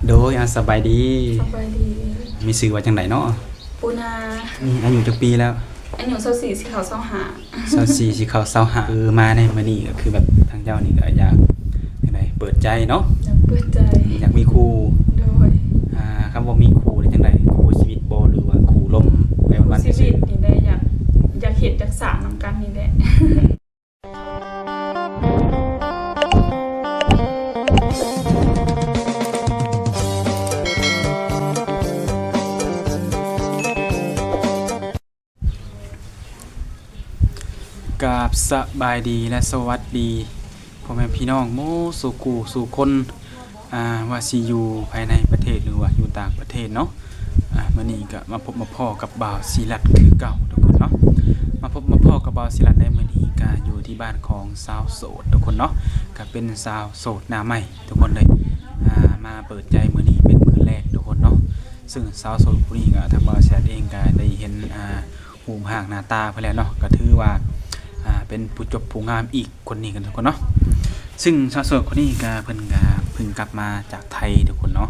ໂດຍ ອາ ສະບາຍດີ ສະບາຍດີ ມີຊື່ວ່າຈັ່ງໃດເນາະ? ປູນາ ມີອາຍຸຈັກປີແລ້ວ? ອາຍຸຊາວສີ່ ຊິເຂົ້າຊາວຫ້າ ຊາວສີ່ ຊິເຂົ້າຊາວຫ້າ ຄືມາໃນມື້ນີ້ກໍຄືແບບທາງເຈົ້ານີ້ກໍຢາກຈັ່ງໃດ ເປີດໃຈເນາະ? ຢາກເປີດໃຈ ຢາກມີຄູ່ ໂດຍ ອາ ຄຳວ່າມີຄູ່ນີ້ຈັ່ງໃດ ຄູ່ຊີວິດບໍ່ ຫຼືວ່າຄູ່ລົມໄປວັນໆ ຄູ່ຊີວິດນີ້ແຫຼະ ຢາກ ຢາກເຮັດ ຢາກສ້າງນຳກັນນີ້ແຫຼະ. ກາບສະບາຍດີ ແລະ ສະຫວັດດີ ພໍ່ແມ່ພີ່ນ້ອງໝົດສູ່ຄູ່ສູ່ຄົນ ອາ ວ່າຊິຢູ່ພາຍໃນປະເທດ ຫຼືວ່າຢູ່ຕ່າງປະເທດເນາະ. ອາ ມື້ນີ້ກະມາພົບມາພໍ້ກັບບ່າວສີລັດຄືເກົ່າທຸກຄົນເນາະ. ມາພົບມາພໍ້ກັບບ່າວສີລັດໃນມື້ນີ້ກະຢູ່ທີ່ບ້ານຂອງສາວໂສດທຸກຄົນເນາະ, ກະເປັນສາວໂສດໜ້າໃໝ່ທຸກຄົນເລີຍ. ອາ ມາເປີດໃຈມື້ນີ້ເປັນມື້ແລກທຸກຄົນເນາະ. ເຊິ່ງສາວໂສດຜູ້ນີ້ກະທາງບ່າວສີລັດເອງກະໄດ້ເຫັນ ອາ ຮູບຮ່າງໜ້າຕາເພິ່ນແລ້ວເນາະ, ກໍຖືວ່າ ອາ ເປັນຜູ້ຈົບຜູ້ງາມອີກຄົນໜຶ່ງກັນທຸກຄົນເນາະ. ເຊິ່ງສາວໂສດຄົນນີ້ກະ ເພິ່ນກະເພິ່ງກັບມາຈາກໄທທຸກຄົນເນາະ.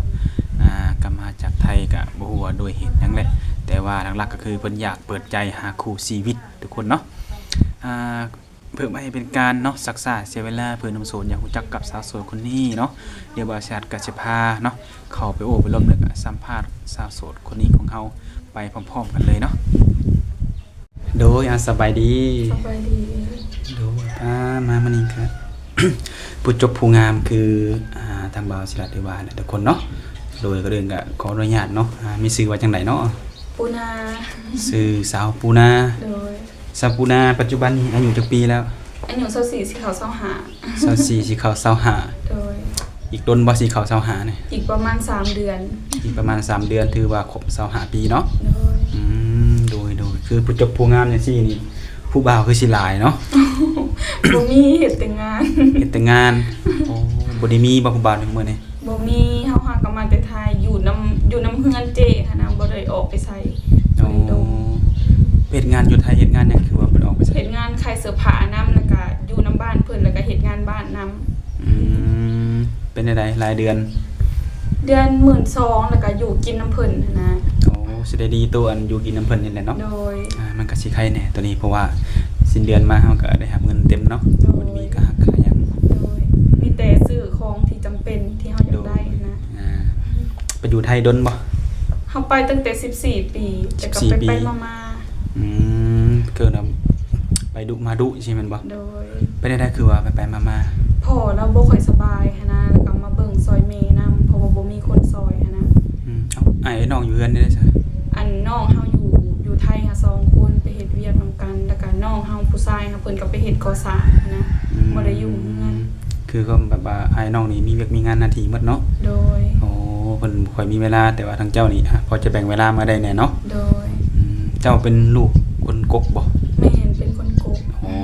ອາ ກັບມາຈາກໄທກະບໍ່ຮູ້ວ່າດ້ວຍເຫດຫຍັງແຫຼະ, ແຕ່ວ່າຫຼັກໆກໍຄືເພິ່ນຢາກເປີດໃຈຫາຄູ່ຊີວິດທຸກຄົນເນາະ. ອາ ເພື່ອບໍ່ໃຫ້ເປັນການເນາະ ຊັກຊ້າເສຍເວລາ ເພື່ອໜຸ່ມໂສດຢາກຮູ້ຈັກກັບສາວໂສດຄົນນີ້ເນາະ, ດຽວບ່າວສີລັດກໍຊິພາເນາະ ເຂົ້າໄປໂອ້ໄປລົມ ແລ້ວກໍສຳພາດສາວໂສດຄົນນີ້ຂອງເຮົາໄປພ້ອມໆກັນເລີຍເນາະ. ໂດຍ ອາ ສະບາຍດີ ສະບາຍດີ ໂດຍ ອາ ມາມື້ນີ້ກໍ ຜູ້ຈົບຜູ້ງາມຄື ອາ ທາງບ່າວສີລັດໄດ້ວ່າແຫຼະທຸກຄົນເນາະ. ໂດຍ ກ່ອນອື່ນກໍຂໍອະນຸຍາດເນາະ ອາ ມີຊື່ວ່າຈັ່ງໃດເນາະ? ປູນາ ຊື່ສາວປູນາ ໂດຍ. ສາວປູນາ ປັດຈຸບັນນີ້ອາຍຸຈັກປີແລ້ວ? ອາຍຸຊາວສີ່ ຊິເຂົ້າຊາວຫ້າ ຊາວສີ່ ຊິເຂົ້າຊາວຫ້າ ໂດຍ. ອີກດົນບໍ່ຊິເຂົ້າຊາວຫ້ານີ້? ອີກປະມານສາມເດືອນ ອີກປະມານສາມເດືອນ ຖືວ່າຄົບຊາວຫ້າປີເນາະ? ໂດຍ ອືມ ໂດຍ ໂດຍ ຄືຜູ້ຈົບຜູ້ງາມຈັ່ງຊີ້ນີ້ ຜູ້ບ່າວຄືຊິຫຼາຍເນາະ? ບໍ່ມີ ເຮັດແຕ່ງານ ເຮັດແຕ່ງານ. ໂອ້ ບໍ່ໄດ້ມີບໍ່ຜູ້ບ່າວໃນມື້ນີ້? ບໍ່ມີ ເຮົາຫາກໍມາແຕ່ໄທ ຢູ່ນຳ ຢູ່ນຳເຮືອນເຈ້ຫັ້ນນະ ບໍ່ໄດ້ອອກໄປໃສ. ອໍ ບໍ່ໄດ້ດົງ ເຮັດງານຢູ່ໄທ ເຮັດງານຫຍັງ ຄືວ່າບໍ່ໄດ້ອອກໄປໃສ? ເຮັດງານຂາຍເສື້ອຜ້ານຳ ແລ້ວກະຢູ່ນຳບ້ານເພິ່ນ ແລ້ວກະເຮັດງານບ້ານນຳ. ອືມ ເປັນຈັ່ງໃດ ລາຍເດືອນ? ເດືອນໝື່ນສອງ ແລ້ວກະຢູ່ກິນນຳເພິ່ນຫັ້ນນະ. ໂອ້ ຊິໄດ້ດີໂຕອັນຢູ່ກິນນຳເພິ່ນນີ້ແຫຼະເນາະ? ໂດຍ ອາ ມັນກະຊິໄຄແດ່ໂຕນີ້ ເພາະວ່າສິ້ນເດືອນມາເຮົາກະໄດ້ຮັບເງິນເຕັມເນາະ. ໂດຍ ບໍ່ໄດ້ມີຄ່າຮັກຄ່າຫຍັງ. ໂດຍ ມີແຕ່ຊື້ຂອງທີ່ຈຳເປັນທີ່ເຮົາຢາກໄດ້ຫັ້ນນະ. ໂດຍ ອາ ໄປຢູ່ໄທດົນບໍ່? ເຮົາໄປຕັ້ງແຕ່ສິບສີ່ປີ ແຕ່ກໍໄປໆ ມາໆ. ອືມ ຄືນຳ ໄປດຸມາດຸຊີ້ແມ່ນບໍ່? ໂດຍ ເປັນຈັ່ງໃດ ຄືວ່າໄປໆ ມາໆ? ພໍ່ລາວບໍ່ຄ່ອຍສະບາຍຫັ້ນນະ ແລ້ວກໍມາເບິ່ງຊ່ອຍແມ່ນຳ ເພາະວ່າບໍ່ມີຄົນຊ່ອຍຫັ້ນນະ. ອືມ ເອົ້າ ອ້າຍນ້ອງຢູ່ເຮືອນເດ້ຊະ? ອັນນ້ອງເຮົາຢູ່ ຢູ່ໄທຫາສອງຄົນ ໄປເຮັດວຽກນຳກັນ ແລ້ວກໍນ້ອງເຮົາຜູ້ຊາຍຫາ ເພິ່ນກໍໄປເຮັດກໍ່ສ້າງຫັ້ນນະ. ອືມ ບໍ່ໄດ້ຢູ່ເຮືອນ ຄືກໍແບບວ່າອ້າຍນ້ອງນີ້ມີວຽກມີງານໜ້າທີ່ໝົດເນາະ? ໂດຍ ໂອ້ ເພິ່ນບໍ່ຄ່ອຍມີເວລາ ແຕ່ວ່າທາງເຈົ້ານີ້ ອາ ພໍຈະແບ່ງເວລາມາໄດ້ແດ່ເນາະ? ໂດຍ ອືມ ເຈົ້າເປັນລູກຄົນກົກບໍ່? ແມ່ນ ເປັນຄົນກົກ. ອໍ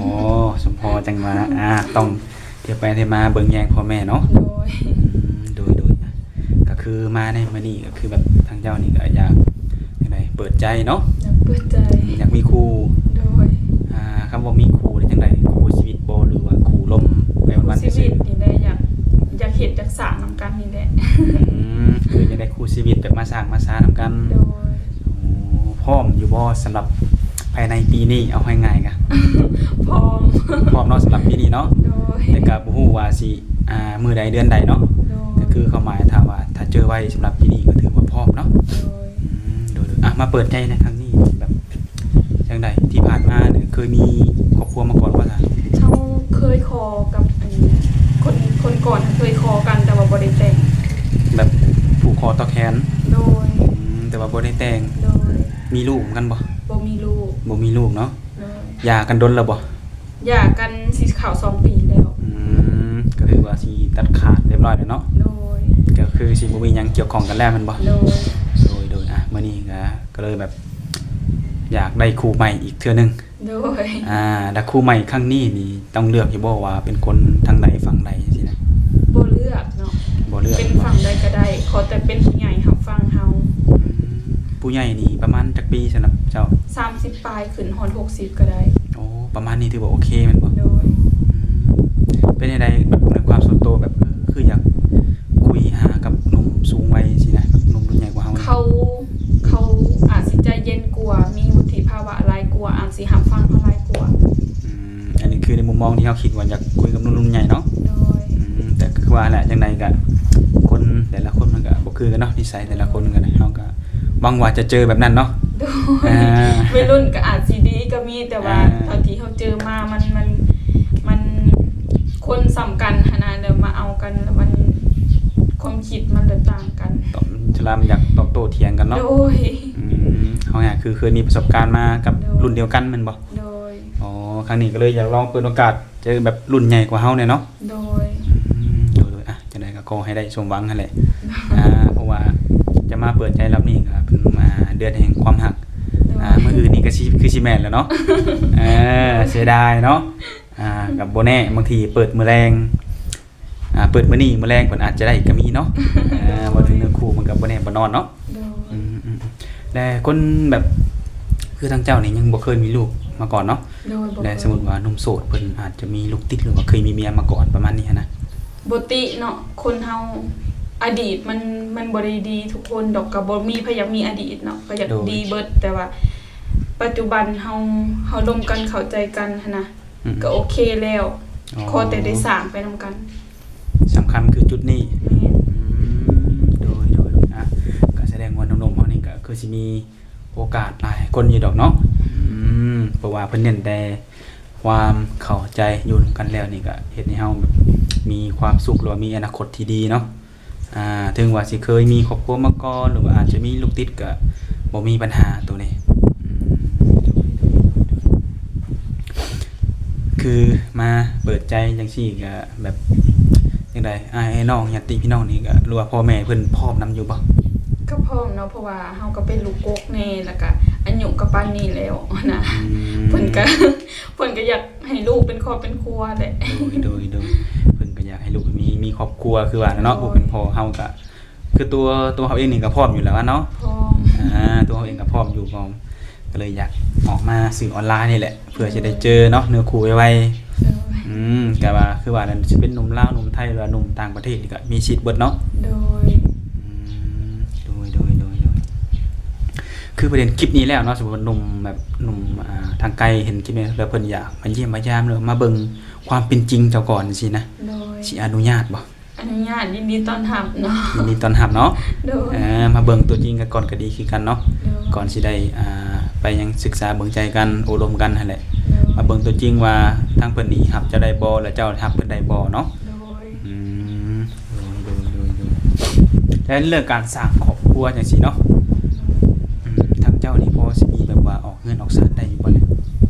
ສົມພໍຈັ່ງວ່າ ອາ ຕ້ອງ ທ່ຽວໄປທ່ຽວມາເບິ່ງແຍງພໍ່ແມ່ເນາະ? ໂດຍ ອືມ ໂດຍ ໂດຍ ກໍຄືມາໃນມື້ນີ້ກໍຄືແບບທາງເຈົ້ານີ້ກໍຢາກຈັ່ງໃດ ເປີດໃຈເນາະ? ຢາກເປີດໃຈ ຢາກມີຄູ່ ໂດຍ ອາ ຄຳວ່າມີຄູ່ນີ້ຈັ່ງໃດ ຄູ່ຊີວິດບໍ່ ຫຼືວ່າຄູ່ລົມໄປວັນໆ ຄູ່ຊີວິດນີ້ແຫຼະ ຢາກ ຢາກເຮັດ ຢາກສ້າງນຳກັນນີ້ແຫຼະ. ອືມ ຄືຢາກໄດ້ຄູ່ຊີວິດແບບມາສ້າງມາສານຳກັນ. ໂດຍ ໂອ້ ພ້ອມຢູ່ບໍ່ ສຳລັບພາຍໃນປີນີ້? ເອົາໃຫ້ງ່າຍກະ ພ້ອມ ພ້ອມເນາະ ສຳລັບປີນີ້ເນາະ? ໂດຍ ແຕ່ກະບໍ່ຮູ້ວ່າຊິ ອ່າ ມື້ໃດເດືອນໃດເນາະ? ໂດຍ ກໍຄືຄວາມໝາຍ ຖ້າວ່າ ຖ້າເຈີໄວສຳລັບປີນີ້ກໍຖືວ່າພ້ອມເນາະ? ໂດຍ ອືມ ໂດຍໆ ອ່ະ ມາເປີດໃຈໃນຄັ້ງນີ້ແບບ ຈັ່ງໃດ ທີ່ຜ່ານມານີ້ເຄີຍມີຄອບຄົວມາກ່ອນບໍ່ຊະ? ເຮົາເຄີຍຂໍກັບອັນຄົນ ຄົນກ່ອນເຄີຍຂໍກັນ ແຕ່ວ່າບໍ່ໄດ້ແຕ່ງ. ແບບຜູກຄໍຕໍ່ແຂນ? ໂດຍ ອືມ ແຕ່ວ່າບໍ່ໄດ້ແຕ່ງ. ໂດຍ ມີລູກນຳກັນບໍ່? ບໍ່ມີລູກ ບໍ່ມີລູກເນາະ? ໂດຍ ຢ່າກັນດົນແລ້ວບໍ່? ຢ່າກັນຊິເຂົ້າສອງປີແລ້ວ. ອືມ ກໍຖືວ່າຊິຕັດຂາດຮຽບຮ້ອຍແລ້ວເນາະ? ໂດຍ ກໍຄືຊິບໍ່ມີຫຍັງກ່ຽວຂ້ອງກັນແລ້ວແມ່ນບໍ່? ໂດຍ ໂດຍໆ ອ່ະ ມື້ນີ້ກໍ ກໍເລີຍແບບ ຢາກໄດ້ຄູ່ໃໝ່ອີກເທື່ອໜຶ່ງ. ໂດຍ ອ່າ ແລ້ວຄູ່ໃໝ່ຄັ້ງນີ້ນີ້ຕ້ອງເລືອກຢູ່ບໍ່ວ່າເປັນຄົນທາງໃດຝັ່ງໃດຈັ່ງຊີ້ນະ? ບໍ່ເລືອກເນາະ ບໍ່ເລືອກ ເປັນຝັ່ງໃດກໍໄດ້ ຂໍແຕ່ເປັນຜູ້ໃຫຍ່ຮັບຟັງເຮົາ. ອືມ ຜູ້ໃຫຍ່ນີ້ປະມານຈັກປີສຳລັບເຈົ້າ? ສາມສິບປາຍ ຂຶ້ນຮອດຫົກສິບກໍໄດ້. ໂອ້ ປະມານນີ້ຖືວ່າໂອເຄແມ່ນບໍ່? ໂດຍ ອືມ ເປັນຈັ່ງໃດແບບໃນຄວາມສ່ວນຕົວແບບ ເອີ ຄືຢາກຄຸຍຫາກັບໜຸ່ມສູງໄວ ມອງທີ່ເຮົາຄິດວ່າຢາກຄຸຍກັບໜຸ່ມໆໃຫຍ່ເນາະ. ໂດຍ. ອືມ ແຕ່ຄືວ່າແຫຼະ ຈັ່ງໃດກະຄົນແຕ່ລະຄົນມັນກະບໍ່ຄືກັນເນາະ ນິໄສແຕ່ລະຄົນກະ ເຮົາກະຫວັງວ່າຈະເຈີແບບນັ້ນເນາະ. ໂດຍ. ອ່າ ໄວລຸ້ນກະອາດຊິດີກະມີ ແຕ່ວ່າ ອ່າ ເທົ່າທີ່ເຮົາເຈີມາ ມັນ ມັນ ມັນຄົນສ່ຳກັນຫັ້ນນະ ແລ້ວມາເອົາກັນ ແລ້ວມັນ ຄວາມຄິດມັນແຕກຕ່າງກັນ ຕອບ ສະລາມຢາກຕອບໂຕ້ຖຽງກັນເນາະ. ໂດຍ. ອືມ ເຮົາຫາຄືເຄີຍມີປະສົບການມາກັບ ໂດຍ ລຸ້ນດຽວກັນແມ່ນບໍ່? ໂດຍ. ອໍ ຄັ້ງນີ້ກໍເລີຍຢາກລອງເປີດໂອກາດເຈີແບບລຸ້ນໃຫຍ່ກວ່າເຮົາແດ່ເນາະ. ໂດຍ. ອືມ ໂດຍໆ ອ່ະ ຈັ່ງໃດກໍຂໍໃຫ້ໄດ້ສົມຫວັງຫັ້ນແຫຼະ. ອ່າ ເພາະວ່າຈະມາເປີດໃຈລອບນີ້ກໍເປັນ ອ່າ ເດືອນແຫ່ງຄວາມຮັກ. ໂດຍ. ອ່າ ມື້ອື່ນນີ້ກໍຊິ ຄືຊິແມ່ນແລ້ວເນາະ. ເອີ ເສຍດາຍເນາະ. ອ່າ ກໍບໍ່ແນ່ ບາງທີເປີດມື້ແລງ ອ່າ ເປີດມື້ນີ້ ມື້ແລງເພິ່ນອາດຈະໄດ້ກໍມີເນາະ. ອ່າ ເວົ້າເຖິງເນື້ອຄູ່ມັນກໍບໍ່ແນ່ບໍ່ນອນເນາະ. ໂດຍ. ອືມໆ ແລະຄົນແບບ ຄືທາງເຈົ້ານີ້ຍັງບໍ່ເຄີຍມີລູກມາກ່ອນເນາະ. ໂດຍ. ບໍ່ເຄີຍ. ແລະສົມມຸດວ່າໜຸ່ມໂສດເພິ່ນອາດຈະມີລູກຕິດ ຫຼືວ່າເຄີຍມີເມຍມາກ່ອນປະມານນີ້ຫັ້ນນະ. ປົກກະຕິເນາະ ຄົນເຮົາອະດີດມັນ ມັນບໍ່ໄດ້ດີທຸກຄົນດອກ ກໍບໍ່ມີໃຜຢາກມີອະດີດເນາະ ກໍຢາກ ໂດຍ ດີເບິດ ແຕ່ວ່າປັດຈຸບັນເຮົາ ເຮົາລົມກັນເຂົ້າໃຈກັນຫັ້ນນະ. ອືມ ກໍໂອເຄແລ້ວ. ອໍ ຂໍແຕ່ໄດ້ສ້າງໄປນຳກັນ ສຳຄັນຄືຈຸດນີ້. ແມ່ນ. ອືມ ໂດຍໆ ອ່ະ ກໍສະແດງວ່າໜຸ່ມໆເຮົານີ້ກໍຄືຊິມີໂອກາດຫຼາຍຄົນຢູ່ດອກເນາະ. ອືມ ເພາະວ່າເພິ່ນເນັ້ນແຕ່ຄວາມເຂົ້າໃຈ ຢູ່ນຳກັນແລ້ວນີ້ກໍເຮັດໃຫ້ເຮົາແບບມີຄວາມສຸກ ຫຼືວ່າມີອະນາຄົດທີ່ດີເນາະ. ອ່າ ເຖິງວ່າຊິເຄີຍມີຄອບຄົວມາກ່ອນ ຫຼືວ່າອາດຈະມີລູກຕິດກໍບໍ່ມີບັນຫາໂຕນີ້. ອືມ ໂດຍ ໂດຍ ໂດຍ ໂດຍ ຄືມາເປີດໃຈຈັ່ງຊີ້ກໍແບບ ຈັ່ງໃດ ອ້າຍນ້ອງຍາດຕິພີ່ນ້ອງນີ້ກໍ ຫຼືວ່າພໍ່ແມ່ເພິ່ນພ້ອມນຳຢູ່ບໍ່? ກໍພ້ອມເນາະ ເພາະວ່າເຮົາກໍເປັນລູກກົກແດ່ ແລ້ວກໍອາຍຸກໍປານນີ້ແລ້ວນະ. ອືມ ເພິ່ນກໍ ເພິ່ນກໍຢາກ ໃຫ້ລູກເປັນຄອບເປັນຄົວແຫຼະ. ໂດຍ ໂດຍ ໂດຍ ເພິ່ນກໍຢາກໃຫ້ລູກມີ ມີຄອບຄົວຄືວ່າແຫຼະເນາະ. ໂດຍ. ຜູ້ເປັນພໍ່ເຮົາກໍ ຄືຕົວ ຕົວເຮົາເອງນີ້ກໍພ້ອມຢູ່ແລ້ວເນາະ. ພ້ອມ. ອ່າ ຕົວເຮົາເອງກໍພ້ອມຢູ່ ກໍ ກໍເລີຍຢາກອອກມາສື່ອອນລາຍນີ້ແຫຼະ ເພື່ອຊິໄດ້ເຈີເນາະ ໂດຍ ເນື້ອຄູ່ໄວໆ. ໂດຍ. ອືມ ແຕ່ວ່າຄືວ່ານັ້ນ ຊິເປັນໜຸ່ມລາວ ໜຸ່ມໄທ ຫຼືວ່າໜຸ່ມຕ່າງປະເທດນີ້ກໍມີສິດເບິດເນາະ. ໂດຍ. ອືມ ໂດຍ ໂດຍ ໂດຍ ໂດຍ ຄືປະເດັນຄລິບນີ້ແລ້ວເນາະ ສົມມຸດວ່າໜຸ່ມແບບ ໜຸ່ມ ອ່າ ທາງໄກເຫັນຄລິບນີ້ແລ້ວ ເພິ່ນຢາກມາຢ້ຽມມາຢາມ ຫຼືມາເບິ່ງຄວາມເປັນຈິງເຈົ້າກ່ອນຊີ້ນະ. ໂດຍ. ຊິອະນຸຍາດບໍ່? ອະນຸຍາດ ຍິນດີຕ້ອນຮັບເນາະ. ຍິນດີຕ້ອນຮັບເນາະ. ໂດຍ. ເອີ ມາເບິ່ງຕົວຈິງກັນກ່ອນກໍດີຄືກັນເນາະ. ໂດຍ. ກ່ອນຊິໄດ້ ອ່າ ໄປຫຍັງ ສຶກສາເບິ່ງໃຈກັນ ໂອ້ລົມກັນຫັ້ນແຫຼະ. ໂດຍ. ມາເບິ່ງຕົວຈິງວ່າທາງເພິ່ນນີ້ຮັບເຈົ້າໄດ້ບໍ່ ແລະ ເຈົ້າຮັບເພິ່ນໄດ້ບໍ່ເນາະ. ໂດຍ. ອືມ ໂດຍ ໂດຍ ໂດຍ ໂດຍ. ແລະເລື່ອງການສ້າງຄອບຄົວຈັ່ງຊີ້ເນາະ ອືມ ທາງເຈົ້ານີ້ພໍຊິມີແບບວ່າອອກເຮືອນອອກຊານໄດ້ຢູ່ບໍ່ນີ້?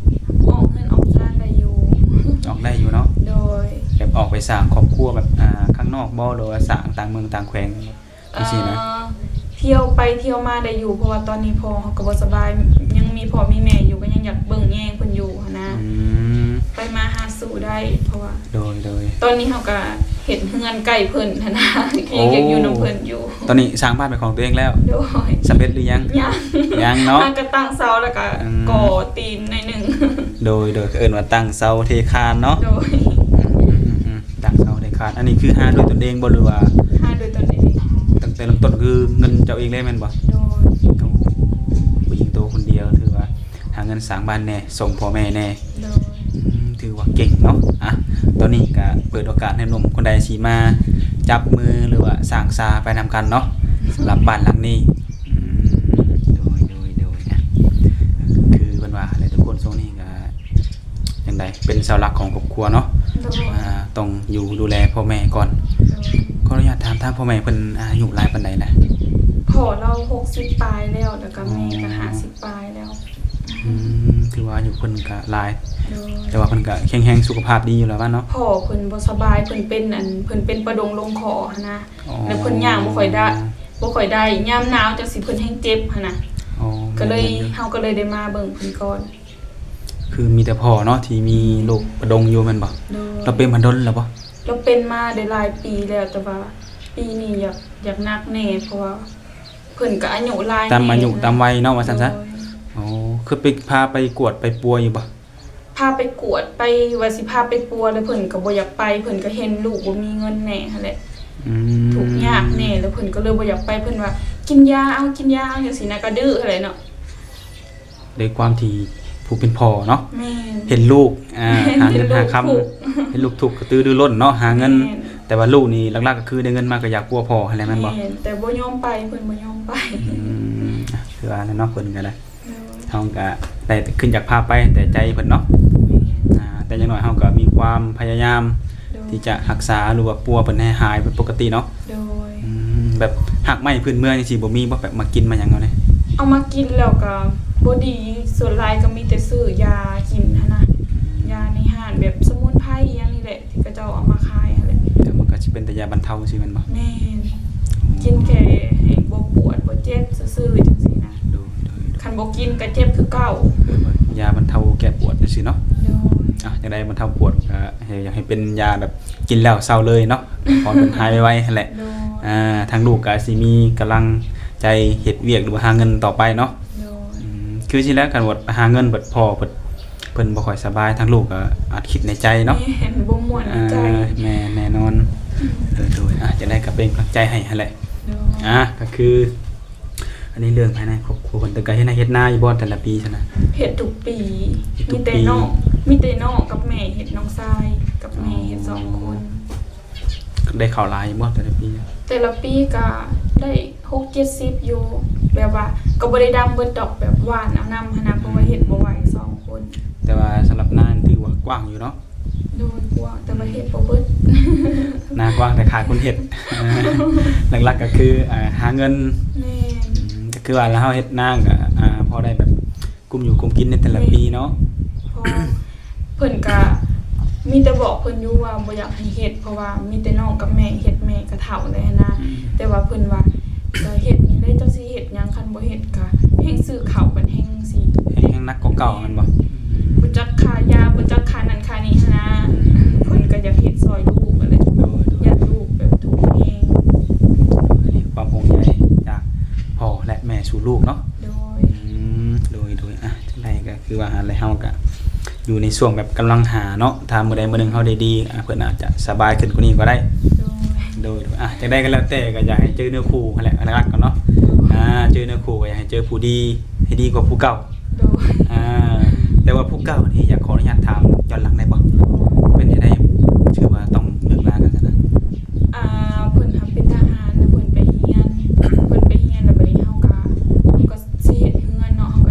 ອອກເຮືອນອອກຊານໄດ້ຢູ່. ອອກໄດ້ຢູ່ເນາະ. ໂດຍ. ແບບອອກໄປສ້າງຄອບຄົວແບບ ອ່າ ຂ້າງນອກບໍ່ ຫຼືວ່າສ້າງຕ່າງເມືອງຕ່າງແຂວງຈັ່ງຊີ້ນະ? ເອີ ທ່ຽວໄປທ່ຽວມາໄດ້ຢູ່ ເພາະວ່າຕອນນີ້ພໍ່ເຮົາກໍບໍ່ສະບາຍ ຍັງມີພໍ່ມີແມ່ຢູ່ ກໍຍັງຢາກເບິ່ງແຍງເພິ່ນຢູ່ຫັ້ນນະ. ອືມ ໄປມາຫາສູ່ໄດ້ ເພາະວ່າ ໂດຍ ໂດຍ. ຕອນນີ້ເຮົາກໍເຮັດເຮືອນໃກ້ເພິ່ນຫັ້ນນະ ໂອ້ ຍັງຢາກຢູ່ນຳເພິ່ນຢູ່. ຕອນນີ້ສ້າງບ້ານເປັນຂອງຕົວເອງແລ້ວ? ໂດຍ. ສຳເລັດຫຼືຍັງ? ຍັງ ຍັງເນາະ. ຫາກໍຕັ້ງເສົາ ແລ້ວກໍ ອືມ ກໍ່ຕີນໜ້ອຍໜຶ່ງ. ໂດຍ ໂດຍ ເອີ້ນວ່າຕັ້ງເສົາເທຄານເນາະ. ໂດຍ. ອືມໆໆ ຕັ້ງເສົາເທຄານ. ອັນນີ້ຄືຫາດ້ວຍຕົນເອງບໍ່ ຫຼືວ່າ? ຫາດ້ວຍຕົນເອງ. ຕັ້ງແຕ່ເລີ່ມຕົ້ນຄືເງິນເຈົ້າເອງເລີຍແມ່ນບໍ່? ໂດຍ. ໂອ້ ຜູ້ຍິງໂຕຄົນດຽວ ຖືວ່າຫາເງິນສ້າງບ້ານແດ່ ສົ່ງພໍ່ແມ່ແດ່. ໂດຍ. ອືມ ຖືວ່າເກັ່ງເນາະ. ອ່ະ ຕອນນີ້ກະເປີດໂອກາດໃຫ້ໜຸ່ມຄົນໃດຊິມາຈັບມື ຫຼືວ່າສ້າງສາໄປນຳກັນເນາະ ສຳລັບບ້ານຫຼັງນີ້. ອືມ ໂດຍ ໂດຍ ໂດຍ. ອ່ະ ຄືເພິ່ນວ່າແຫຼະທຸກຄົນ ຊ່ວງນີ້ກະ ຈັ່ງໃດ ເປັນເສົາຫຼັກຂອງຄອບຄົວເນາະ. ໂດຍ. ອ່າ ຕ້ອງຢູ່ດູແລພໍ່ແມ່ກ່ອນ. ໂດຍ. ຂໍອະນຸຍາດຖາມທາງພໍ່ແມ່ເພິ່ນອາຍຸຫຼາຍປານໃດລະ? ພໍ່ລາວຫົກສິບປາຍແລ້ວ ແລ້ວກໍແມ່ກໍ ອໍ ຫ້າສິບປາຍແລ້ວ. ອືມ ຖືວ່າອາຍຸເພິ່ນກໍຫຼາຍ. ໂດຍ. ແຕ່ວ່າເພິ່ນກໍແຂງແຮງສຸຂະພາບດີຢູ່ແລ້ວວ່າເນາະ? ພໍ່ເພິ່ນບໍ່ສະບາຍ ເພິ່ນເປັນອັນ ເພິ່ນເປັນປະດົງລົງຄໍຫັ້ນນະ. ອໍ. ແລ້ວເພິ່ນຍ່າງບໍ່ຄ່ອຍໄດ້ ບໍ່ຄ່ອຍໄດ້ ຍາມໜາວຈັ່ງຊີ້ເພິ່ນແຮງເຈັບຫັ້ນນະ. ອໍ. ກໍເລີຍ ແມ່ນໆໆ ເຮົາກໍເລີຍໄດ້ມາເບິ່ງເພິ່ນກ່ອນ. ຄືມີແຕ່ພໍ່ເນາະທີ່ມີໂລກປະດົງຢູ່ແມ່ນບໍ່? ໂດຍ. ລາວເປັນມາດົນແລ້ວບໍ່? ລາວເປັນມາໄດ້ຫຼາຍປີແລ້ວ ແຕ່ວ່າປີນີ້ຢາກ ຢາກໜັກແດ່ ເພາະວ່າເພິ່ນກໍອາຍຸຫຼາຍ ຕາມອາຍຸ ແນ່ນະ ຕາມໄວເນາະ ວ່າຊັ້ນຊະ. ໂດຍ. ໂອ້ ຄືໄປ ພາໄປກວດໄປປົວຢູ່ບໍ່? ພາໄປກວດ ໄປ ວ່າຊິພາໄປປົວ ແລ້ວເພິ່ນກໍບໍ່ຢາກໄປ ເພິ່ນກໍເຫັນລູກບໍ່ມີເງິນແນ່ຫັ້ນແຫຼະ. ອືມ. ທຸກຍາກແນ່ ແລ້ວເພິ່ນກໍເລີຍບໍ່ຢາກໄປ ເພິ່ນວ່າ ກິນຢາເອົາ ກິນຢາເອົາ ຈັ່ງຊີ້ນະ ກໍດື້ຫັ້ນແຫຼະເນາະ. ດ້ວຍຄວາມທີ່ ຜູ້ເປັນພໍ່ເນາະ ແມ່ນ ເຫັນລູກ ອ່າ ຫາເງິນຫາຄຳ ເຫັນລູກທຸກ ເຫັນລູກທຸກກະຕືລືລົ້ນເນາະ ຫາເງິນ ແມ່ນ ແຕ່ວ່າລູກນີ້ຫຼັກໆກໍຄືໄດ້ເງິນມາກໍຢາກປົວພໍ່ຫັ້ນແຫຼະ ແມ່ນບໍ່? ແມ່ນ ແຕ່ບໍ່ຍອມໄປ ເພິ່ນບໍ່ຍອມໄປ ອືມ ອ່ະ ຄືວ່າແຫຼະເນາະ ເພິ່ນກໍໄດ້ ໂດຍ ເຮົາກໍໄດ້ແຕ່ຂຶ້ນຢາກພາໄປແຕ່ໃຈເພິ່ນເນາະ ແມ່ນ ອ່າ ແຕ່ຢ່າງໜ້ອຍເຮົາກໍມີຄວາມພະຍາຍາມ ໂດຍ ທີ່ຈະຮັກສາ ຫຼືວ່າປົວເພິ່ນໃຫ້ຫາຍເປັນປົກກະຕິເນາະ ໂດຍ ອືມ ແບບຮາກໄມ້ພື້ນເມືອງຈັ່ງຊີ້ບໍ່ມີບໍ່ ແບບມາກິນມາຫຍັງເອົານີ້? ເອົາມາກິນແລ້ວກໍບໍ່ດີ ສ່ວນຫຼາຍກໍມີແຕ່ຊື້ຢາກິນຫັ້ນນະ ຢາໃນຮ້ານແບບສະໝຸນໄພອີ່ຫຍັງນີ້ແຫຼະ ທີ່ເຂົາເຈົ້າເອົາມາຂາຍຫັ້ນແຫຼະ ແຕ່ມັນກໍຊິເປັນແຕ່ຢາບັນເທົາຊື່ແມ່ນບໍ່? ແມ່ນ ກິນແຄ່ໃຫ້ບໍ່ປວດບໍ່ເຈັບຊື່ໆ ຈັ່ງຊີ້ນະ ໂດຍ ໂດຍ ໂດຍ ຄັນບໍ່ກິນກໍເຈັບຄືເກົ່າ ຢາບັນເທົາແກ້ປວດຊື່ໆເນາະ ໂດຍ ອ່ະ ຈັ່ງໃດບັນເທົາປວດກໍ ໃຫ້ ຢາກໃຫ້ເປັນຢາແບບກິນແລ້ວເຊົາເລີຍເນາະ ຂໍໃຫ້ເພິ່ນຫາຍໄວໆຫັ້ນແຫຼະ ໂດຍ ອ່າ ທາງລູກກໍຊິມີກຳລັງໃຈເຮັດວຽກ ຫຼືວ່າຫາເງິນຕໍ່ໄປເນາະ ໂດຍ ອືມ ຄືຊິແລ້ວ ຄັນວ່າຫາເງິນບັດພໍ່ເພິ່ນ ເພິ່ນບໍ່ຄ່ອຍສະບາຍ ທາງລູກກໍອາດຄິດໃນໃຈເນາະ ແມ່ນ ບໍ່ມ່ວນໃນໃຈ ອ່າ ແມ່ນ ແນ່ນອນ ອືມ ເອີ ໂດຍ ອ່າ ຈັ່ງໃດກໍເປັນກຳລັງໃຈໃຫ້ຫັ້ນແຫຼະ ໂດຍ ອ່າ ກໍຄື ອັນນີ້ເລື່ອງພາຍໃນຄອບຄົວເພິ່ນ ແຕ່ກໍເຮັດໄຮ່ເຮັດນາຢູ່ບໍ່ແຕ່ລະປີຊັ້ນນະ? ເຮັດທຸກປີ ເຮັດທຸກປີ ມີແຕ່ນ້ອງ ມີແຕ່ນ້ອງກັບແມ່ເຮັດ ນ້ອງຊາຍກັບແມ່ເຮັດ ອໍ ສອງຄົນ ໄດ້ເຂົ້າຫຼາຍຢູ່ບໍ່ແຕ່ລະປີ? ແຕ່ລະປີກໍໄດ້ຫົກເຈັດສິບຢູ່ ແບບວ່າກໍບໍ່ໄດ້ດຳເບິດດອກ ແບບຫວ່ານເອົານຳຫັ້ນນະ ເພາະວ່າເຮັດບໍ່ໄຫວສອງຄົນ ແຕ່ວ່າສຳລັບນານີ້ຖືວ່າກວ້າງຢູ່ເນາະ? ໂດຍ ກວ້າງ ແຕ່ວ່າເຮັດບໍ່ເບິດ ນາກວ້າງແຕ່ຂາດຄົນເຮັດ ຫຼັກໆກໍຄື ອ່າ ຫາເງິນ ແມ່ນ ອືມ ກໍຄືວ່າລະເຮົາເຮັດນາກໍ ອ່າ ພໍໄດ້ແບບກຸ້ມຢູ່ກຸ້ມກິນໃນແຕ່ລະປີເນາະ ແມ່ນ ເພາະເພິ່ນກໍມີແຕ່ບອກເພິ່ນຢູ່ວ່າບໍ່ຢາກໃຫ້ເຮັດ ເພາະວ່າມີແຕ່ນ້ອງກັບແມ່ເຮັດ ແມ່ກໍເຖົ້າແລ້ວນະ ອືມ ແຕ່ວ່າເພິ່ນວ່າ ກໍເຮັດນີ້ແຫຼະ ເຈົ້າຊິເຮັດຫຍັງ ຄັນບໍ່ເຮັດກໍແຮ່ງຊື້ເຂົ້າບັດແຮ່ງຊິ ແຮ່ງ ແຮ່ງໜັກກວ່າເກົ່າແມ່ນບໍ່? ບໍ່ຈັກຄ່າຢາ ບໍ່ຈັກຄ່ານັ້ນຄ່ານີ້ຫັ້ນນະ ເພິ່ນກໍຢາກເຮັດຊ່ອຍລູກຫັ້ນແຫຼະ ໂດຍໆ ຢ້ານລູກແບບທຸກແຮງ ໂດຍ ອັນນີ້ຄວາມຫ່ວງໃຍຈາກພໍ່ ແລະ ແມ່ສູ່ລູກເນາະ ໂດຍ ອືມ ໂດຍໆ ອ່ະ ຈັ່ງໃດກໍຄືວ່າຫັ້ນແຫຼະ ເຮົາກໍຢູ່ໃນຊ່ວງແບບກຳລັງຫາເນາະ ຖ້າມື້ໃດມື້ໜຶ່ງເຮົາໄດ້ດີ ອ່າ ເພິ່ນອາດຈະສະບາຍຂຶ້ນກວ່ານີ້ກໍໄດ້ ໂດຍ ໂດຍໆ ອ່ະ ຈັ່ງໃດກໍແລ້ວແຕ່ ກໍຢາກໃຫ້ເຈີເນື້ອຄູ່ຫັ້ນແຫຼະ ຫຼັກໆກ່ອນເນາະ ໂດຍ ອ່າ ເຈີເນື້ອຄູ່ກໍຢາກໃຫ້ເຈີຜູ້ດີ ໃຫ້ດີກວ່າຜູ້ເກົ່າ ໂດຍ ອ່າ ແຕ່ວ່າຜູ້ເກົ່ານີ້ ຢາກຂໍອະນຸຍາດຖາມຍ້ອນຫຼັງໄດ້ບໍ່? ເປັນຈັ່ງໃດ ຖືວ່າຕ້ອງເລີກລາກັນຊັ້ນນະ? ອ່າ ເພິ່ນຫາເປັນທະຫານ ແລ້ວເພິ່ນໄປຮຽນ ເພິ່ນໄປຮຽນ ແລ້ວບັດນີ້ເຮົາກໍ ເຮົາກໍຊິເຮັດເຮືອນເນາະ ເຮົາກໍ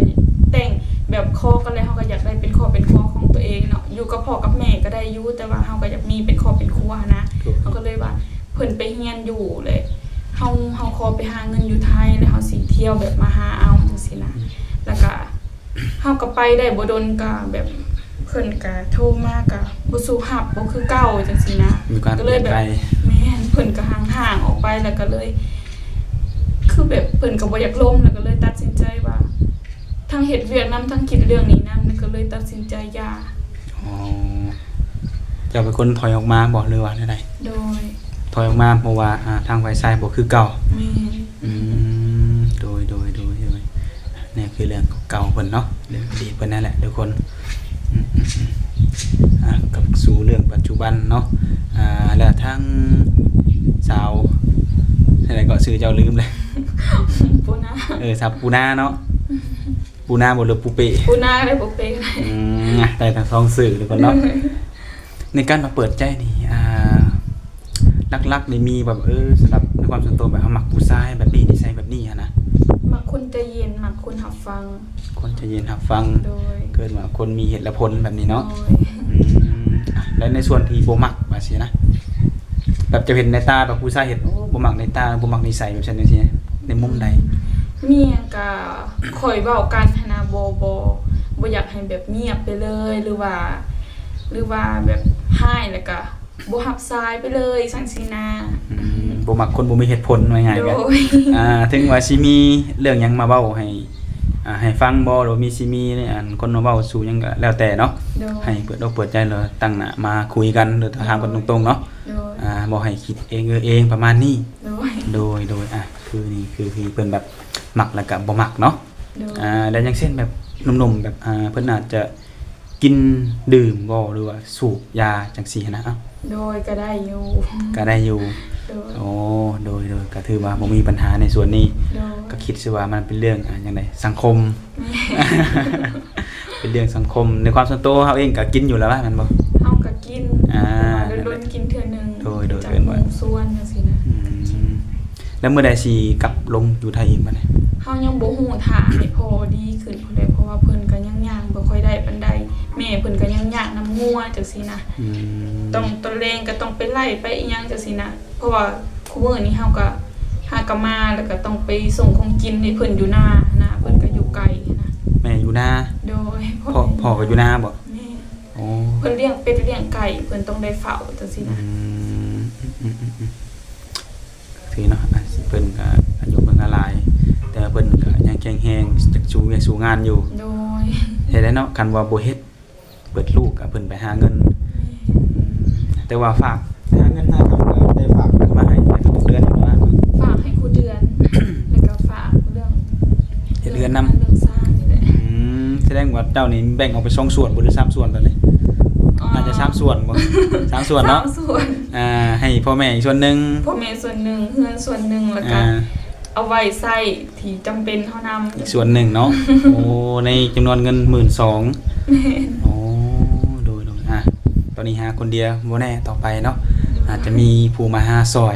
ແຕ່ງແບບຂໍກັນແລ້ວ ເຮົາກໍຢາກໄດ້ເປັນຄອບເປັນຄົວຂອງຕົວເອງເນາະ ຢູ່ກັບພໍ່ກັບແມ່ກໍໄດ້ຢູ່ ແຕ່ວ່າເຮົາກໍຢາກມີເປັນຄອບເປັນຄົວຫັ້ນນະ ໂດຍ ເຮົາກໍເລີຍວ່າ ເພິ່ນໄປຮຽນຢູ່ ແລ້ວເຮົາ ເຮົາຂໍໄປຫາເງິນຢູ່ໄທ ແລ້ວເຮົາຊິທ່ຽວແບບມາຫາເອົາຈັ່ງຊີ້ນະ ອືມ ແລ້ວກະເຮົາກໍໄປໄດ້ບໍ່ດົນ ກະແບບເພິ່ນກະໂທມາກະບໍ່ສູ້ຮັບ ບໍ່ຄືເກົ່າຈັ່ງຊີ້ນະ ມີການ ກໍເລີຍແບບ ປ່ຽນໄປ ແມ່ນ ເພິ່ນກະຫ່າງໆອອກໄປ ແລ້ວກໍເລີຍ ຄືແບບເພິ່ນກໍບໍ່ຢາກລົມ ແລ້ວກໍເລີຍຕັດສິນໃຈວ່າ ທັງເຮັດວຽກນຳ ທັງຄິດເລື່ອງນີ້ນຳ ແລ້ວກໍເລີຍຕັດສິນໃຈຢ່າ. ອໍ ເຈົ້າເປັນຄົນຖອຍອອກມາບໍ່ ຫຼືວ່າແນວໃດ? ໂດຍ ຖອຍອອກມາເພາະວ່າ ອ່າ ທາງຝ່າຍຊາຍບໍ່ຄືເກົ່າ. ແມ່ນ ອືມ ໂດຍ ໂດຍ ໂດຍ ໂດຍ ນີ້ຄືເລື່ອງເກົ່າເພິ່ນເນາະ ເລື່ອງອະດີດເພິ່ນນັ້ນແຫຼະທຸກຄົນ. ອືມ ອືມ ອືມ ອ່າ ກັບສູ່ເລື່ອງປັດຈຸບັນເນາະ ອ່າ ແລ້ວທາງສາວ ຈັ່ງໃດເກາະ ຊື່ເຈົ້າລືມແລ້ວ ປູນາ ເອີ ສາວປູນາເນາະ. ປູນາບໍ່ ຫຼືປູເປ້? ປູນາກໍໄດ້ ປູເປ້ກໍໄດ້. ອືມ ໄດ້ທັງສອງຊື່ທຸກຄົນເນາະ. ໃນການມາເປີດໃຈນີ້ ອ່າ ຫຼັກໆນີ້ມີແບບ ເອີ ສຳລັບໃນຄວາມສ່ວນຕົວ ແບບເຮົາມັກຜູ້ຊາຍແບບນີ້ ນິໄສແບບນີ້ຫັ້ນນະ? ມັກຄົນໃຈເຢັນ ມັກຄົນຮັບຟັງ. ຄົນໃຈເຢັນຮັບຟັງ. ໂດຍ. ເອີ້ນວ່າຄົນມີເຫດແລະຜົນແບບນີ້ເນາະ. ໂດຍ. ອືມ ແລະໃນສ່ວນທີ່ບໍ່ມັກວ່າຊີ້ນະ ແບບເຈົ້າເຫັນໃນຕາແບບຜູ້ຊາຍເຫັນ ໂອ້ ບໍ່ມັກໃນຕາ ບໍ່ມັກນິໄສແບບຊັ້ນຈັ່ງຊີ້ ໃນມຸມໃດ? ມີຫຍັງກະຄ່ອຍເວົ້າກັນຫັ້ນນະ ບໍ່ ບໍ່ ບໍ່ຢາກໃຫ້ແບບງຽບໄປເລີຍ ຫຼືວ່າ ຫຼືວ່າແບບຮ້າຍແລ້ວກະບໍ່ຮັບສາຍໄປເລີຍ ຈັ່ງຊີ້ນະ. ອືມ ບໍ່ມັກຄົນບໍ່ມີເຫດຜົນ ວ່າງ່າຍໆ ໂດຍ. ອ່າ ເຖິງວ່າຊິມີເລື່ອງຫຍັງມາເວົ້າໃຫ້ ອ່າ ໃຫ້ຟັງບໍ່ ຫຼືວ່າມີ ຊິມີອັນຄົນມາເວົ້າສູ່ຫຍັງກໍແລ້ວແຕ່ເນາະ ໂດຍ. ໃຫ້ເປີດອົກເປີດໃຈ ຫຼືວ່າຕັ້ງໜ້າມາຄຸຍກັນ ຫຼືຖາມກັນ ໂດຍ ຕົງໆເນາະ ໂດຍ. ອ່າ ບໍ່ໃຫ້ຄິດເອງເອີເອງປະມານນີ້ ໂດຍ ໂດຍ ໂດຍ. ອ່າ ຄືນີ້ຄືທີ່ເພິ່ນແບບມັກແລ້ວກໍບໍ່ມັກເນາະ ໂດຍ. ອ່າ ແລ້ວຢ່າງເຊັ່ນແບບໜຸ່ມໆ ແບບ ອ່າ ເພິ່ນອາດຈະກິນດື່ມບໍ່ ຫຼືວ່າສູບຢາຈັ່ງຊີ້ຫັ້ນນະ? ເອົ້າ ໂດຍ ກໍໄດ້ຢູ່ ກໍໄດ້ຢູ່ ໂດຍ. ໂອ້ ໂດຍ ໂດຍ ກໍຖືວ່າບໍ່ມີບັນຫາໃນສ່ວນນີ້ ໂດຍ. ກໍຄິດຊິວ່າມັນເປັນເລື່ອງ ອ່າ ຫຍັງໃດ ສັງຄົມ ແມ່ນ. ເປັນເລື່ອງສັງຄົມ. ໃນຄວາມສ່ວນໂຕເຮົາເອງກໍກິນຢູ່ແລ້ວແມ່ນບໍ່? ເຮົາກໍກິນ ອ່າ ແຕ່ວ່າດົນໆກິນເທື່ອໜຶ່ງ. ໂດຍໆ ຈາກ ເອີ້ນວ່າ ໝູ່ຊວນຈັ່ງຊີ້ນະ. ອືມ ແລ້ວມື້ໃດຊິກັບລົງຢູ່ໄທອີກບັດນີ້? ເຮົາຍັງບໍ່ຮູ້ ຖ້າໃຫ້ພໍ່ດີຂຶ້ນພຸ້ນແຫຼະ ເພາະວ່າເພິ່ນກໍຍັງຍ່າງບໍ່ຄ່ອຍໄດ້ປານໃດ, ແມ່ເພິ່ນກໍຍັງຍາກນຳງົວຈັ່ງຊີ້ນະ. ອືມ ຕ້ອງ ຕອນແລງກໍຕ້ອງໄປໄລ່ໄປອີ່ຫຍັງຈັ່ງຊີ້ນະ. ເພາະວ່າຄູ່ມື້ນີ້ເຮົາກໍຫາກໍມາ ແລ້ວກໍຕ້ອງໄປສົ່ງຂອງກິນໃຫ້ເພິ່ນຢູ່ນານະ, ເພິ່ນກໍຢູ່ໄກນະ. ແມ່ຢູ່ນາ? ໂດຍ. ພໍ່ ພໍ່ກໍຢູ່ນາບໍ? ແມ່ນ. ໂອ້ ເພິ່ນລ້ຽງເປັດລ້ຽງໄກ່ ເພິ່ນຕ້ອງໄດ້ເຝົ້າຈັ່ງຊີ້ນະ. ອືມ ອືມໆໆ ຄືເນາະ ອ່ະ ເພິ່ນກໍອາຍຸເພິ່ນກໍຫຼາຍ ແຕ່ວ່າເພິ່ນກໍຍັງແຂງແຮງ ຈະສູ້ວຽກສູ້ງານຢູ່. ໂດຍ. ເຮັດໄດ້ເນາະ ຄັນວ່າບໍ່ເຮັດ ເບິດລູກກໍເພິ່ນໄປຫາເງິນ. ແມ່ນ. ແຕ່ວ່າຝາກ ຫາເງິນຫາຄຳກໍໄດ້ຝາກມາໃຫ້ໃນທຸກເດືອນຢູ່ວ່າ? ຝາກໃຫ້ຄູ່ເດືອນ ແລ້ວກໍຝາກເລື່ອງ ເຮັດເຮືອນນຳ ເລື່ອງຊານນີ້ແຫຼະ. ອືມ ສະແດງວ່າເຈົ້ານີ້ແບ່ງອອກເປັນສອງສ່ວນບໍ່ ຫຼື ສາມສ່ວນຕອນນີ້? ອໍ ໜ້າຈະສາມສ່ວນບໍ່? ສາມສ່ວນເນາະ? ສາມສ່ວນ. ອ່າ ໃຫ້ພໍ່ແມ່ອີກສ່ວນໜຶ່ງ ພໍ່ແມ່ສ່ວນໜຶ່ງ ເຮືອນສ່ວນໜຶ່ງ ແລ້ວກໍ ອ່າ ເອົາໄວ້ໃຊ້ທີ່ຈຳເປັນເທົ່ານັ້ນ ອີກສ່ວນໜຶ່ງເນາະ. ໂອ້ ໃນຈຳນວນເງິນໝື່ນສອງ. ແມ່ນ. ໂອ້ ໂດຍໆ ອ່າ ຕອນນີ້ຫາຄົນດຽວ ບໍ່ແນ່ຕໍ່ໄປເນາະ ອາດຈະມີຜູ້ມາຫາຊ່ອຍ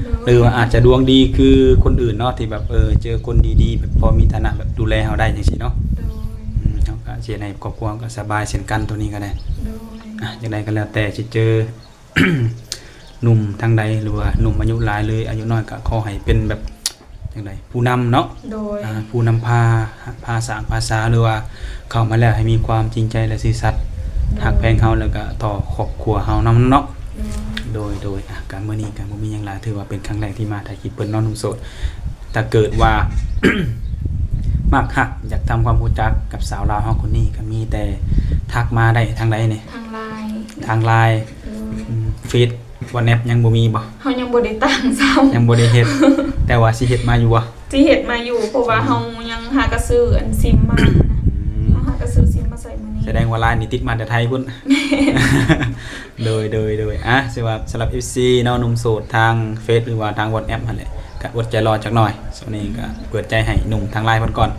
ໂດຍ ຫຼືວ່າອາດຈະດວງດີຄືຄົນອື່ນເນາະ ທີ່ແບບ ເອີ ເຈີຄົນດີໆ ແບບພໍມີຖານະ ແບບດູແລເຮົາໄດ້ຈັ່ງຊີ້ເນາະ. ໂດຍ. ອືມ ເຮົາກໍຊິເຮັດໃຫ້ຄອບຄົວເຮົາກໍສະບາຍເຊັ່ນກັນ ໂຕນີ້ກໍໄດ້. ໂດຍ. ອ່າ ຈັ່ງໃດກໍແລ້ວແຕ່ຊິເຈີ ໜຸ່ມທາງໃດ ຫຼືວ່າໜຸ່ມອາຍຸຫຼາຍ ຫຼືອາຍຸນ້ອຍ ກໍຂໍໃຫ້ເປັນແບບຈັ່ງໃດ ຜູ້ນຳເນາະ. ໂດຍ. ອ່າ ຜູ້ນຳພາ ພາສ້າງພາສາ ຫຼືວ່າເຂົ້າມາແລ້ວໃຫ້ມີຄວາມຈິງໃຈ ແລະ ຊື່ສັດ ໂດຍ ຮັກແພງເຮົາ ແລ້ວກໍຕໍ່ຄອບຄົວເຮົານຳເນາະ. ໂດຍ. ໂດຍໆ ອ່ະ ກໍມື້ນີ້ກໍບໍ່ມີຫຍັງຫຼາຍ ຖືວ່າເປັນຄັ້ງແລກທີ່ມາຖ່າຍຄລິບເພິ່ນເນາະ ໜຸ່ມໂສດ. ຖ້າເກີດວ່າ ມັກຮັກ ຢາກທຳຄວາມຮູ້ຈັກກັບສາວລາວເຮົາຄົນນີ້ ກໍມີແຕ່ທັກມາໄດ້ທາງໃດນີ້? ທາງ LINE. ທາງ LINE. ໂດຍ. ອືມ ເຟສ WhatsApp ຍັງບໍ່ມີບໍ່? ເຮົາຍັງບໍ່ໄດ້ຕັ້ງຊ້ຳ ຍັງບໍ່ໄດ້ເຮັດ ແຕ່ວ່າຊິເຮັດມາຢູ່ບໍ່? ຊິເຮັດມາຢູ່ ເພາະວ່າ ອືມ ເຮົາຍັງຫາກະຊື້ອັນຊິມມານະ. ອືມ ເຮົາຫາກະຊື້ຊິມມາໃສ່ມື້ນີ້. ສະແດງວ່າ LINE ນີ້ຕິດມາແຕ່ໄທພຸ້ນ. ແມ່ນ. ໂດຍ ໂດຍ ໂດຍ. ອ່ະ ຖືວ່າສຳລັບ ເອັຟຊີ ເນາະ ໜຸ່ມໂສດທາງເຟສ ຫຼືວ່າທາງ WhatsApp ຫັ້ນແຫຼະ ກະອົດໃຈລໍຈັກໜ່ອຍ. ຊ່ວງນີ້ກະເປີດໃຈໃຫ້ໜຸ່ມທາງ LINE ເພິ່ນກ່ອນ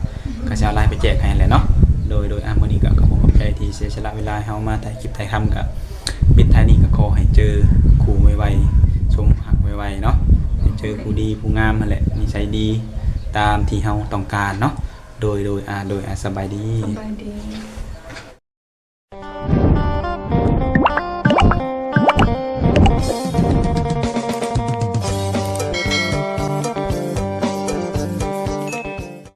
ກະຊິເອົາ LINE ໄປແຈກໃຫ້ແຫຼະເນາະ. ໂດຍ ໂດຍ. ອ່ະ ມື້ນີ້ກະຂອບອົກຂອບໃຈທີ່ເສຍສະຫຼະເວລາໃຫ້ເຮົາມາຖ່າຍຄລິບຖ່າຍທຳ. ກະປິດທ້າຍນີ້ກະຂໍໃຫ້ເຈີຄູ່ໄວໆ ສົມຮັກໄວໆເນາະ ໃຫ້ເຈີຜູ້ດີຜູ້ງາມຫັ້ນແຫຼະ ນິໄສດີຕາມທີ່ເຮົາຕ້ອງການເນາະ. ໂດຍ ໂດຍ. ອ່າ ໂດຍ. ອ່າ ສະບາຍດີ. ສະບາຍດີ.